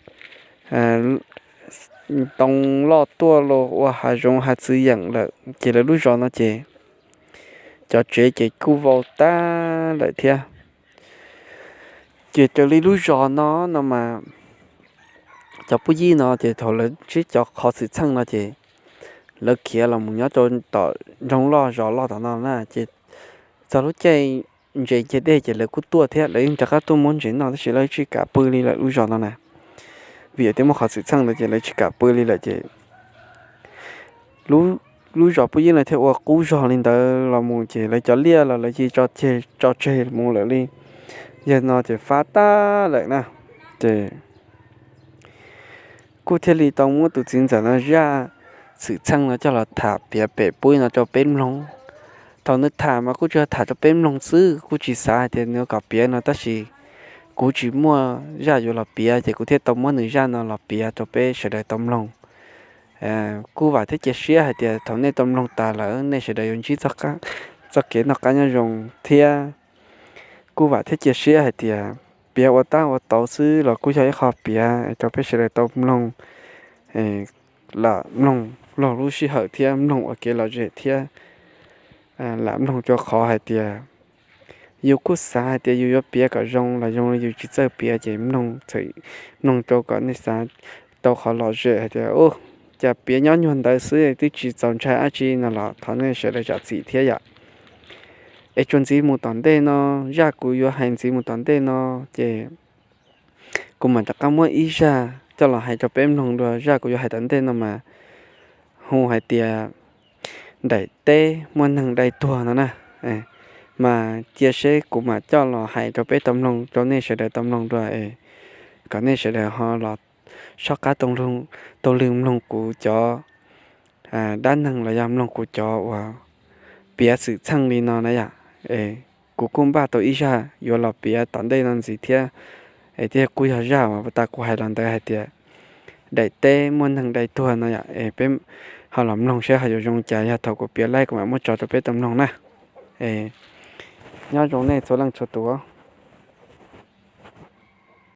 ntoo loj tuaj los ua hav zoov hav txwv yeem lawm ces lawv lub zos no ces cov tsev ces kuj vau tag lawm thiab. Ces raws li lub zos no no mas cov Puj Yij no ces thaum lawv ntsib cov qhov xwm txheej no ces lawv khiav los mus nyob rau tom nroog loj zos loj tom no na ces txog lub caij ntses ciag dej ces lawv kuj tuaj thiab, lawv yeej rov qab tuaj muab ntses noj tab sis lawv tsis kam pw li lawm lub zos no na. Vim tias muaj qhov xwm txheej ntawd ces lawv tsis kam pw li lawm ces lub zos Puj Yij no thiaj ua qub zog li ntawd los mus ces lawv cov liaj los lawv cia li tso tseg mus lawm li. Yawg no ces fab tag lawm na. Ces kuj thiaj li tau muab tus txiv ntxawm no zaj xwm txheej no coj los tham piav pem puab no rau peb mloog. Thaum nws tham mas kuj tsuas tham rau peb mloog xwb, kuj tsis xav hais tias nws kom piav no tab sis kuv tsis muaj zaj yuav los piav ces kuv thiaj tau muab nws zaj no los piav rau peb sawv daws tau mloog. Kuj vam thiab cia siab hais tias thaum nej tau mloog tas lawm nej sawv daws yuav ntsib txoj kev noj qab nyob zoo thiab. Kuj vam thiab cia siab hais tias piav ua tab ua tau xwb los kuj yog ib qho piav rau peb sawv daws tau mloog, lam mloog laug lub sij hawm thiab mloog ua kev lom zem thiab lam mloog rau qhov hais tias yus kuj xav hais tias yus yuav piav kom zoo los zoo li yus tsis txawj piav ces mloog, mloog rau kom nej xav tau qhov lom zem hais tias u, cas piav nyob nyuag ntawd xwb twb tsis txaus ntshai dab tsi no los thov nej sawv daws zam txim thiab yom. Es tsuas ntxiv mus tom ntej no, zaj kuv yuav hais ntxiv mus tom ntej no ces kuv mam rov qab muab ib zaj coj los hais rau peb mloog dua. Zaj kuv yuav hais tom ntej no mas hu hais tias daim teb muaj neeg dai tuag no na. Mas cia seb kuv mam coj los hais rau peb tau mloog, rau nej sawv daws tau mloog dua es kom nej sawv daws ho los soj qab taug lw mloog kuv cov dab neeg los yog mloog kuv cov uas piav xwm txheej li no na yom. Es kuv kuj npaj tau ib zaj yuav los piav tom ntej no ntxiv thiab, es thiab kuj yog zaj uas tas kuv hais los ntawd hais tias daim teb muaj neeg dai tuag no yom. Es peb ho los mloog seb ho yuav zoo cas, yog thaum kuv piav laib kuv mam muab tso rau peb tau mloog na. Es nyob zoo nej txhua leej txhua tus.